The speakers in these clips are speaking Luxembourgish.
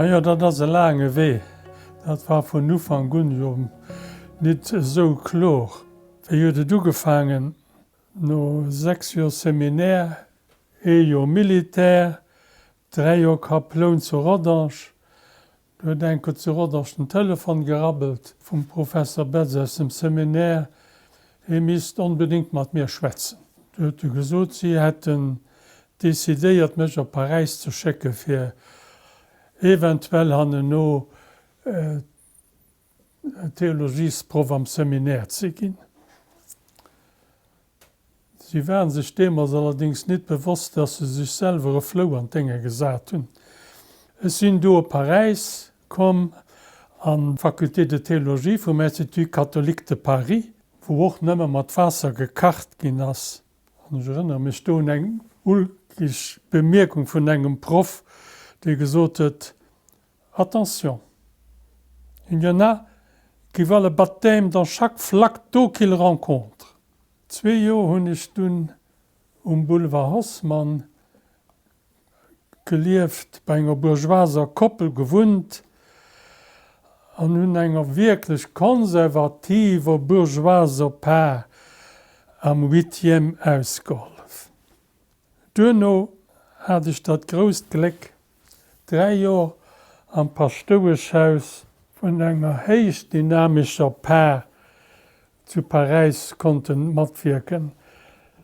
Majo, dat ass e laange Wee. Dat war vun Ufank un jo nit esou klor. Wéi huet et ugefaangen? No 6 Joer Seminaire, ee Joer Militär, 3 Joer Kaploun zu Rodange, Du huet enker zu Rodange den Telefon gerabbelt vum Professer Betz aus dem Seminaire, hie misst onbedéngt mat mir schwätzen. Du huet e gesot, si hätten decidéiert, mech op Paräis ze schécke fir eventuell hanneno Theologiesproff am Seminaire ze ginn. Si waren sech deemools allerdéngs nit bewosst, dass se sech selwer e Flou an d'Dénge gesat hunn. Ech sinn du op Paräis komm, an d'Faculté de théologie vum Institut catholique de Paris, wou och nëmme mat Waasser gekacht ginn ass. An ech erënnere mech do un eng ulkeg Bemierkung vun engem Proff, dee gesot huet, Attention, il y en a qui voient le baptême dans chaque flaque d'eau qu'ils rencontrent. Zwee Joer hunn ech dunn um Boulevard Haussmann gelieft, bei enger bourgeoiser Koppel gewunnt an hunn enger wierklech konservativer bourgeoiser Par am Huitième ausgehollef. Duerno hat ech dat grousst Gléck, 3 Joer am Paschtoueschhaus vun enger héich dynamescher Par zu Paräis konnten matwierken,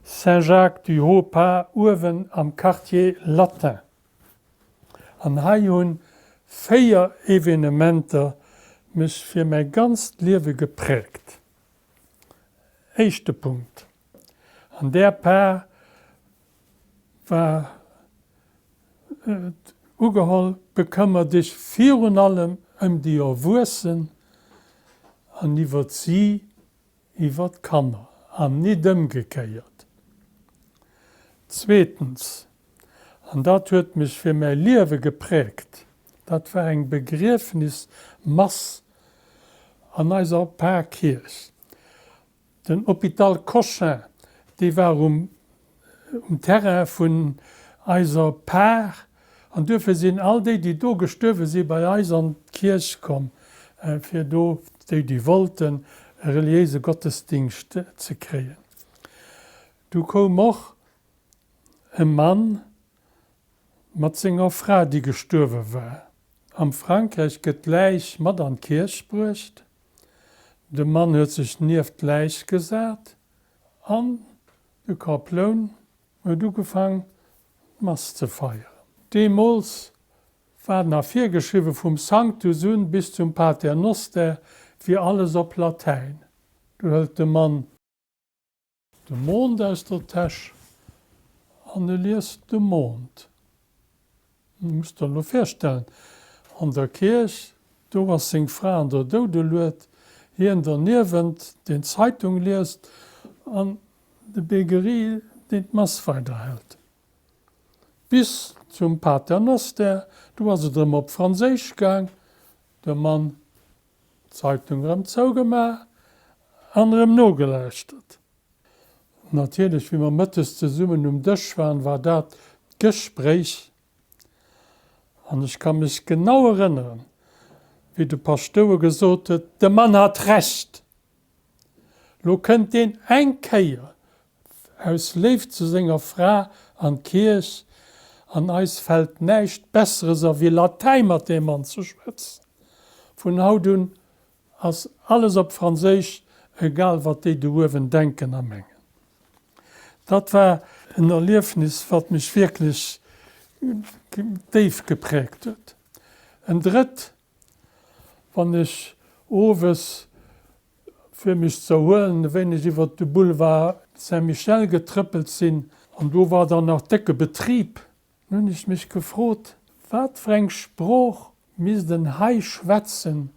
Saint-Jacques-du-Haut-Pas uewen am Quartier Latin. An hei hunn 4 Evenementer mech fir mäi ganzt Liewe gepräägt. Éischte Punkt, An där Par war et ugeholl, Bekëmmer dech virun allem ëm déi Erwuessen an iwwert si iwwer d'Kanner, an nit ëmgekéiert. Zweetens, an dat huet mech fir mäi Liewe gepräägt, dat war eng Begriefnismass an eiser Parkierch. Den Hôpital Cochin, dee war um um Terrain vun eiser Par, an duerfir sinn all déi, déi do gestuerwe si bei eis an d'Kierch komm, fir do, déi déi wollten, e reliéise Gottesdingscht ze kréien. Du koum och e Mann mat senger Fra, déi gestuerwe war. Am Frankräich gëtt d'Läich mat an d'Kierch bruecht. De Mann huet sech nieft d'Läich gesat an de Kaploun huet ugefaang d'Mass ze feieren. Deemools war nach virgeschriwwen, vum Sanctus un bis zum Pater Noster wier alles op Latäin. Du hëlt de Mann. De Mond aus der Täsch an e liest de Mond. Du muss der elo virstellen, an der Kierch, do ass seng Fra an der Doudelued, hien derniewent, deen d'Zeitung liest, an de Begerie, deen d'Mass weiderhält. Bis zum Pater Noster, do ass et erëm op Franséisch gaang, de Mann D'Zeitung erëm zougemaach an erëm nogelauschtert. Natierlech, wéi mer mëttes zesummen um Dësch waren, war dat d'Gespréich. An ech ka mech genau erënneren, wéi de Paschtouer gesot huet, De Mann hat Recht! Lo kënnt deen eng Kéier aus Léift zu senger Fra an d'Kierch, an eis fält näischt Besseres a wéi Latäi mat deem Mann ze schwätzen. Vun haut un ass alles op Franséisch, egal wat déi do uewen denken a mengen. Dat war en Erliefnis, wat mech wierklech déif gepräägt huet. En drëtt, Wann ech owes, fir mech ze erhuelen, e wéineg iwwer de Boulevard Saint-Michel getrëppelt sinn, an do war dann nach décke Betrib, hunn ech mech gefrot, wat fir eng Sprooch misst en hei schwätzen,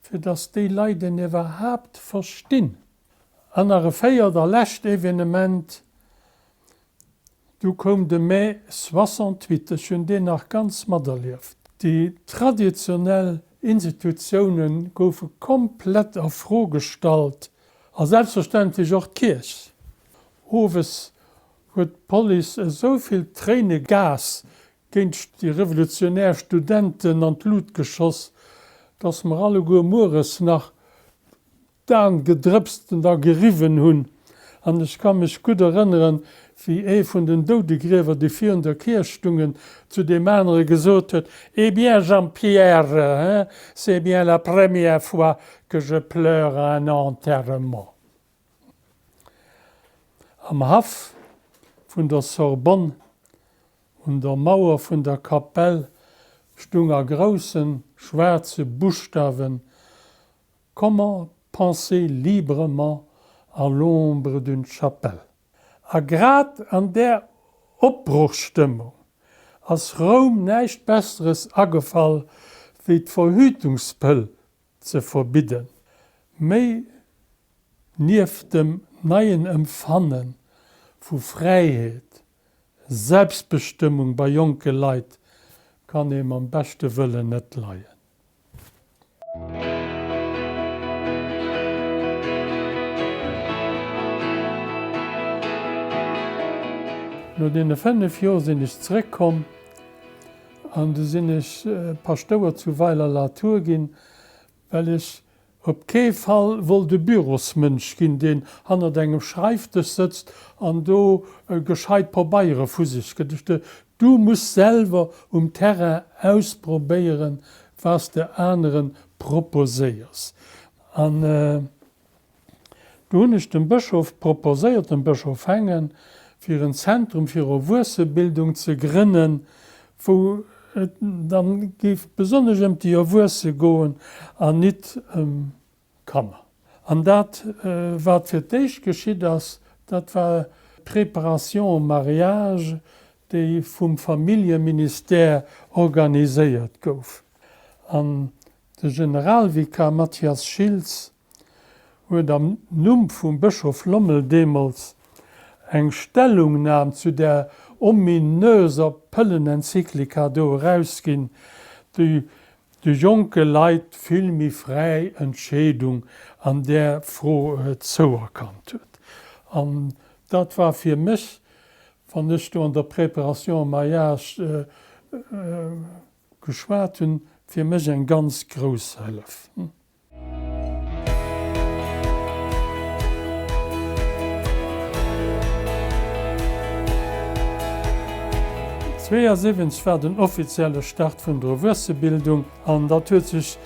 fir datt déi Leit en iwwerhaapt verstinn. An nach e véiert a lescht Evenement, Du koum de Mai 68, ech hunn deen nach ganz materlieft. Déi traditionell Institutioune goufe komplett a Fro gestallt a selbstverständlech och d'Kierch. Owes huet d'Police esou vill Tréinegas. Géint déi revolutionär Studenten an d'Lut geschoss, dass mer alleguer mueres nach d'Aen gedrëpst a geriwwen hunn. An ech ka mech gutt erënneren, wéi ee vun den Doudegriewer, déi virun der Kierch stungen, zu deem anere gesot huet, Eh bien, Jean-Pierre, hein, c'est bien la première fois que je pleure à un enterrement. Am Haff vun der Sorbonne Un der Mauer vun der Kapell stung a groussen schwaarze Buschtawen, Comment penser librement à l'ombre d'une chapelle? A grad an där Opbrochstëmmung ass Roum näischt Besseres agefall, wéi d'Verhütungspëll ze verbidden. Méi nieft dem neien Empfanne vu Fräiheet, Selbstbestëmmung bei jonke Leit kann ee mam beschte Wëllen net leien. No deene 5 Joer sinn ech zeréckkomm an du sinn ech Paschtouer zu Weiler-la-Tour ginn, well ech op kee Fall wollt e Bürosmënsch ginn, deen hannert engem Schreifdësch sëtzt an do gescheit Pabeiere vu sech gëtt. Ech de, du muss selwer um Terrain ausprobéieren, was de anere proposéiers. An do hunn ech dem Bëschof proposéiert, dem Bëschof Hengen, fir en Zentrum fir Erwuessebildung ze grënnen, wou et dann géif besonnesch ëm déi Erwuesse goen an nit ëm Kanner. An dat, wat fir d'éischt geschitt ass, dat war d'Préparation au mariage, déi vum Familljeministère organiséiert gouf. An de Generalvikar Mathias Schiltz huet am Numm vum Bëschof Lommel deemools eng Stellungnam zu där ominöser Pëllenenzyklika do erausginn, déi de jonke Leit vill méi fräi Entscheedung an där Fro zouerkannt huet. An dat war fir mech, wann ech do an der Préparation au mariage geschwat hunn, fir mech eng ganz grouss Hëllef. 72 war den offizielle Start vun der Erwuessebildung an dat huet sech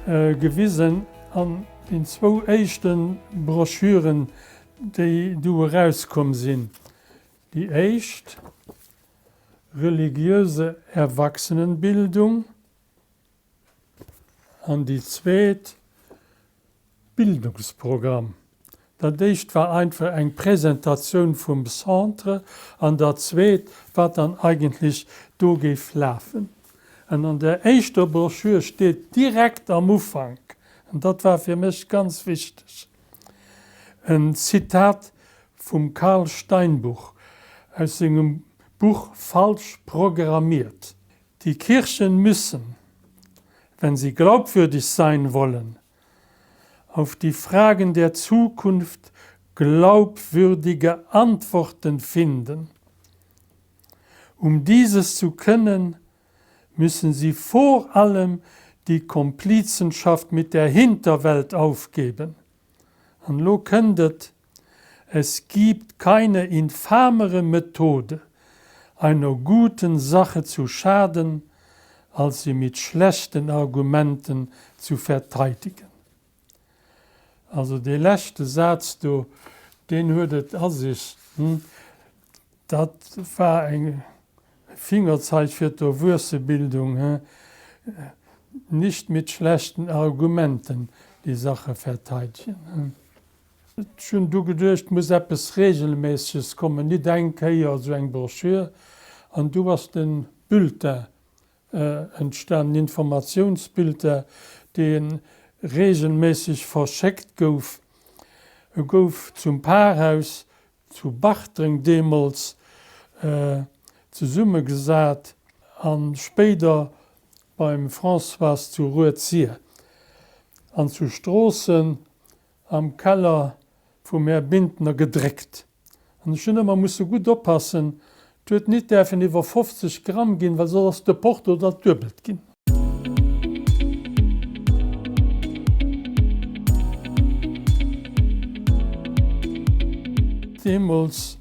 gewisen an den zwou éischte Broschüren, déi du erauskomm sinn. Déi éischt, Religiöse Erwachsenenbildung, An déi zweet, Bildungsprogramm. Dat éischt war einfach eng Presentatioun vum Centre an dat zweet, wat dann eigentlech do géif lafen. An an där éischter Broschür steet direkt am Ufank, an dat war fir mech ganz wichteg, en Zitat vum Karl Steinbuch aus sengem Buch Falsch programmiert. Die Kirchen müssen, wenn sie glaubwürdig sein wollen, auf die Fragen der Zukunft glaubwürdige Antworten finden. Um dieses zu können, müssen sie vor allem die Komplizenschaft mit der Hinterwelt aufgeben. An elo kënnt et, Es gibt keine infamere Methode, einer guten Sache zu schaden, als sie mit schlechten Argumenten zu verteidigen. Also dee leschte Saz do, deen huet et a sech. Dat war eng Fingerzeig fir d'Erwuessebildung, nicht mit schlechten Argumenten die Sache verteidigen. Ech hunn du geduecht, muss eppes Regelméisseges kommen, nit eng Kéier esou eng Broschür. An du ass de Bulletin entstanen, en Informatiounsbulletin, dee regelméisseg verschéckt gouf. E gouf zum Parhaus zu Bartreng deemools zesummegesat a spéider beim Françoise zu Rued-Sir an zu Stroossen am Keller vum Här Bintner gedréckt. An ech hunn ëmmer musse gutt oppassen. Et huet nit däerfen iwwer 50 Gramm ginn, well soss ass de Porto dat duebelt ginn. Deemools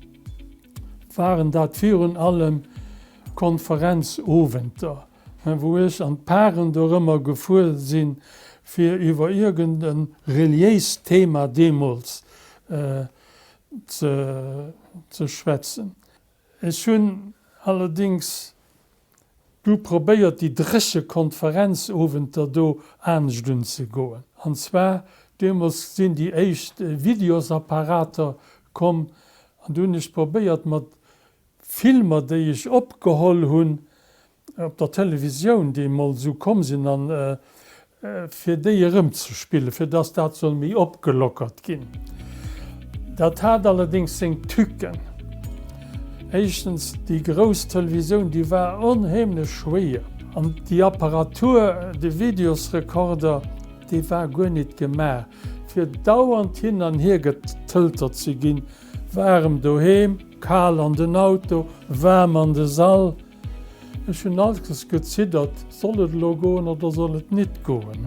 waren dat virun allem Konferenzowenter, wou ech an d'Paren dorëmmer gefuer sinn, fir iwwer iergend e reliéist Thema deemools ze schwätzen. Ech hunn allerdéngs du probéiert, déi dréche Konferenzowenter do anescht unzegoen. An zwar, deemools sinn déi éischt Videosapparater komm, an du hunn ech probéiert, mat Filmer, déi ech opgeholl hunn, op der Televisioun, déi emol esou komm sinn, an fir déi erëmzespillen, fir dass dat soll méi opgelockert ginn. Dat hat allerdéngs seng Tücken. Éischtens, déi grouss Televisioun, déi war onheemlech schwéier, an déi Apparatur, de Videosrekorder, dee war guer nit gemaach, fir dauernd hin an hier getëltert ze ginn, waarem doheem, kal an den Auto, waarm an de Sall. Ech hunn allkes geziddert, soll et elo goen oder soll et nit goen?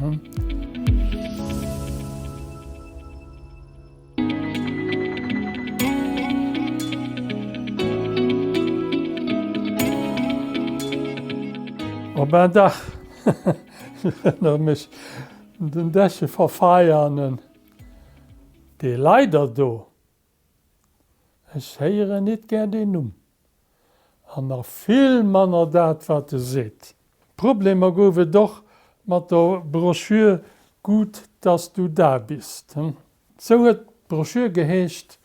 Oh ben dach, ech erënnere mech un den Deche Verfeianen, dee leider do, ech héieren nit gär deen Numm. An nach vill manner dat, wat e seet. Problemer gouf et och mat der Broschür Gut, dass du da bist. Sou huet d'Broschür geheescht,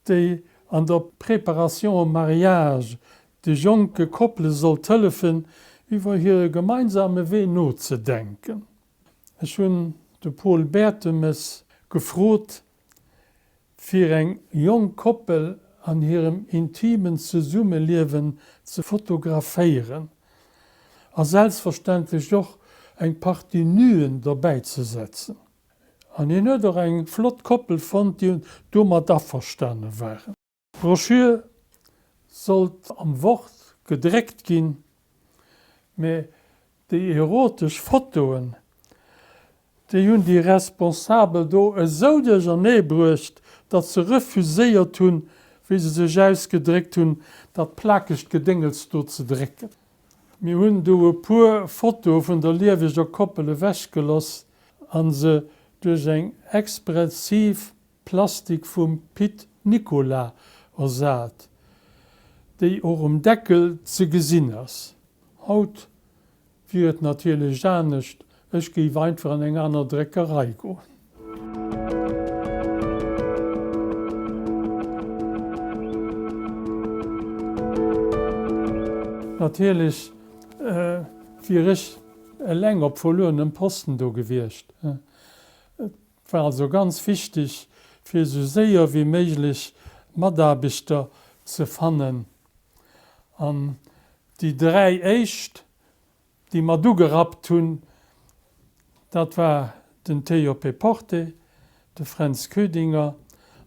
déi an der Préparation au mariage de jonke Koppele sollt hëllefen, iwwer hire gemeinsame Wee nozedenken. Ech hunn de Paul Bertemes gefrot, Fir eng jonk Koppel an hirem intimen Zesummeliewen ze fotograféieren a selbstverständlech och eng Partie Nuen derbäi ze setzen. An hien huet och eng flott Koppel fonnt, déi domat averstane waren. D'Broschür sollt am Wort gedréckt ginn, mä déi erotesch Fotoen, déi hunn déi Responsabel do esou duerchernee bruecht, datt se refuséiert hunn, wéi se sech ausgedréckt hunn, dat plakegt Gedéngels do ze drécken. Mir hunn du e puer Fotoe vun der lieweger Koppel ewechgeloss a se duerch eng expressiv Plastik vum Pit Nicolas ersat, déi och um Deckel ze gesinn ass. Haut wier et natierlech anescht, ech géif einfach an eng aner Dréckerei goen. Natierlech wier ech eleng op verluerenem Posten do gewiescht. Et war also ganz wichteg, fir esou séier wéi méiglech Mataarbechter ze fannen. An déi 3 éischt, déi mat ugerappt hunn, dat war den TJP Porte, de Fränz Koedinger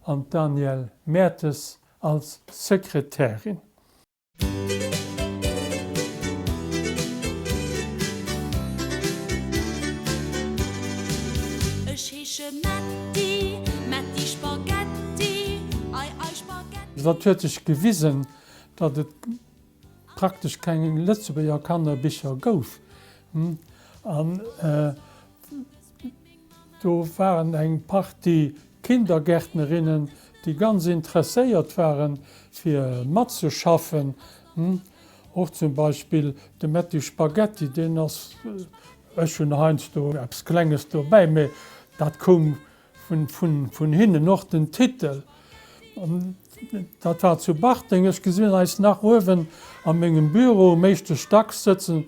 an d'Danièle Mertes als Sekretärin. Ech heesche Metti, Metti Spaghetti, ei ei Spaghetti. Dat huet sech gewisen, datt et praktesch keng Lëtzebuerger Kannerbicher gouf. An Do waren eng Partie Kindergärtnerinnen, déi ganz interesséiert waren, fir matzeschaffen. Och zum Beispill de Metty Spaghetti, deen ass, ech hunn heiansdo eppes Klenges dobäi, mä dat koum vun hinnen, och den Titel. Dat war zu Barteng. Ech gesinn eis nach uewen a mengem Büro um éischte Stack sëtzen.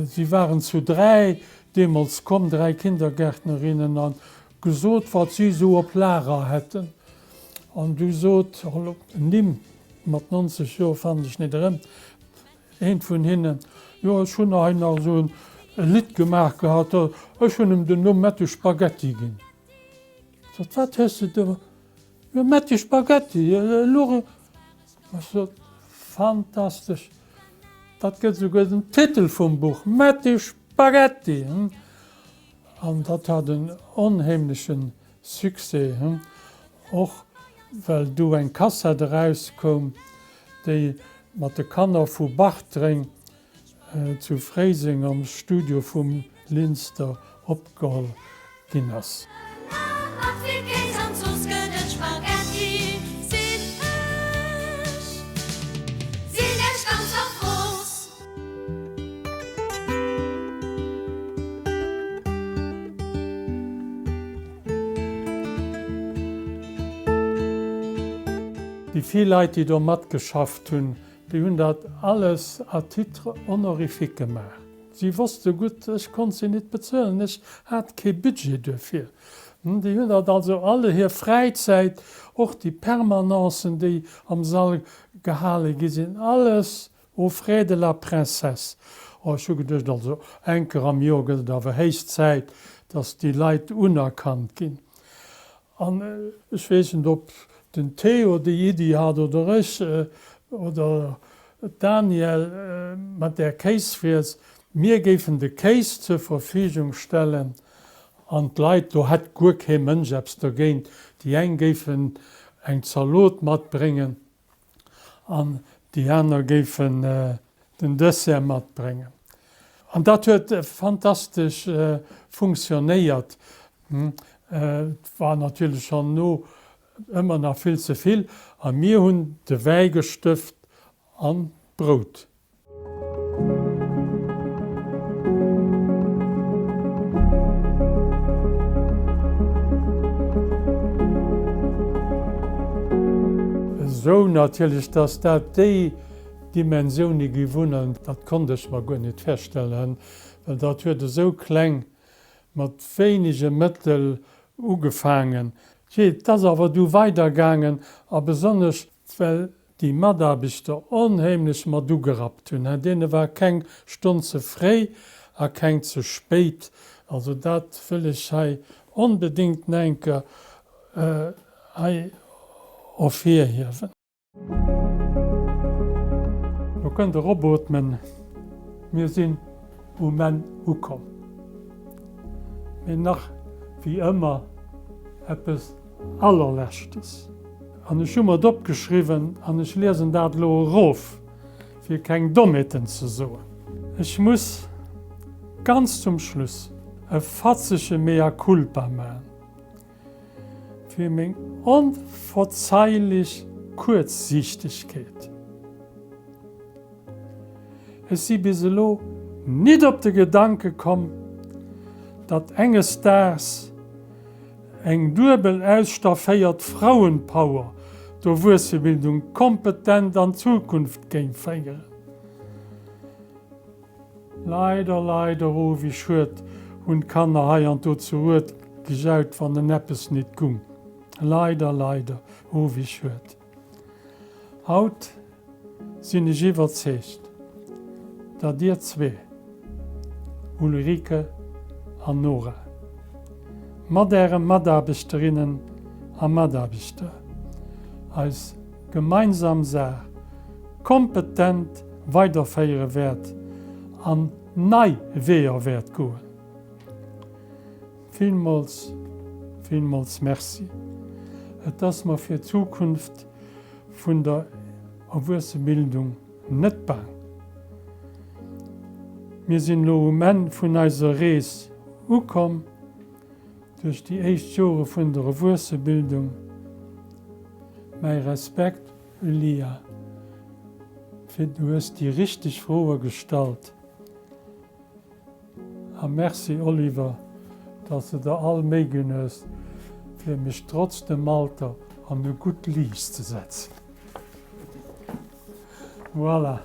Si waren zu 3 deemools komm, 3 Kindergärtnerinnen, a gesot, wat si esou op Lager hätten. An du sot, Nimm mat 90 Joer fannen ech net erëm, eent vun hinnen, Jo, ech hunn hei nach esou e Lidd gemaach gehat, ech hunn em den Numm Mettu Spaghetti ginn. Sot, Wat hues de do? Jo, Metti Spaghetti, elo. Ech sot, Fantastesch! Dat gëtt esouguer den Titel vum Buch, Metti Spaghetti! An dat hat en onheemleche Succès, och well du eng Kassett erauskoum, déi mat de Kanner vu Bartreng zu Fréiseng am Studio vum Linster opgeholl ginn ass. Déi vill Leit, déi do matgeschafft hunn, déi hunn dat alles à titre honorifique gemaach. Si wosste gutt, ech konnt si nit bezuelen, ech hat kee Budget duerfir. Déi hunn dat also alle hir Fräizäit, och déi Permanencen, déi am Sall gehale gi sinn, alles aux frais de la princesse. Oh, ech hu geduecht, also eng Kéier am Joer gëtt et awer héich Zäit, dass déi Leit unerkannt ginn. An ech weess net, ob den Théo déi Iddi hat oder ech oder d'Danièle mat där Kéisfriess. Mir géifen de Kéis zur Verfügung stellen an d'Leit, do hätt guer kee Mënsch eppes dergéint, déi eng géifen eng Zalot matbréngen an déi aner géifen den Dessert matbréngen. An dat huet fantastesch funktionéiert. Et war natierlech schonn no ëmmer nach vill ze vill a mir hunn de Wäi gestëft an d'Brout. Esou natierlech, dass dat déi Dimensioune gi wunnen, dat konnt ech mer guer net virstellen, well dat huet esou kleng mat wéinege Mëttel ugefaangen. Jee, et ass awer du weidergaangen a besonnesch well déi Mataarbechter onheemlech mat ugerappt hunn. Deene war keng Stonn ze fréi a keng ze spéit. Also dat wëll ech hei onbedéngt nach eng Kéier hei ervirhiewen. Lo kënnt der eropootmen, mir sinn um Enn ukomm. Mee nach wéi ëmmer eppes Allerleschtes. An ech hu mer et opgeschriwwen an ech liesen dat elo erof, fir keng Dommheeten ze soen. Ech muss ganz zum Schluss e fatzege Mea culpa maachen. Fir meng onverzeilech Kuerzsiichtegkeet. Ech si bis elo nit op de Gedanke komm, datt enges Daags eng duebel ausstafféiert Frauenpower d'Erwuessebildung kompetent an d'Zukunft géing féieren. Leider, leider, oh wéi schued, hunn d'Kanner hei an do zu Rued gejaut, wann en eppes nit gung. Leider, leider, oh wéi schued. Haut sinn ech iwwerzeegt, datt dir zwee, Ulrike an Nora, mat äre Mataarbechterinnen a Mataarbechter eis gemeinsam Saach kompetent weiderféiere wäert an nei Weeër wäert goen. Villmools, villmools Merci. Et ass mer fir d'Zukunft vun der Erwuessebildung net baang. Mir sinn elo um Enn vun eiser Rees ukomm duerch déi éischt Jore vun der Erwuessebildung. Mäi Respekt, Lia, fir du hues déi richteg Froe gestallt. A Merci, Oliver, dass de der all Méi ginn hues, fir mech trotz dem Alter an e gutt Liicht ze setzen. Voilà.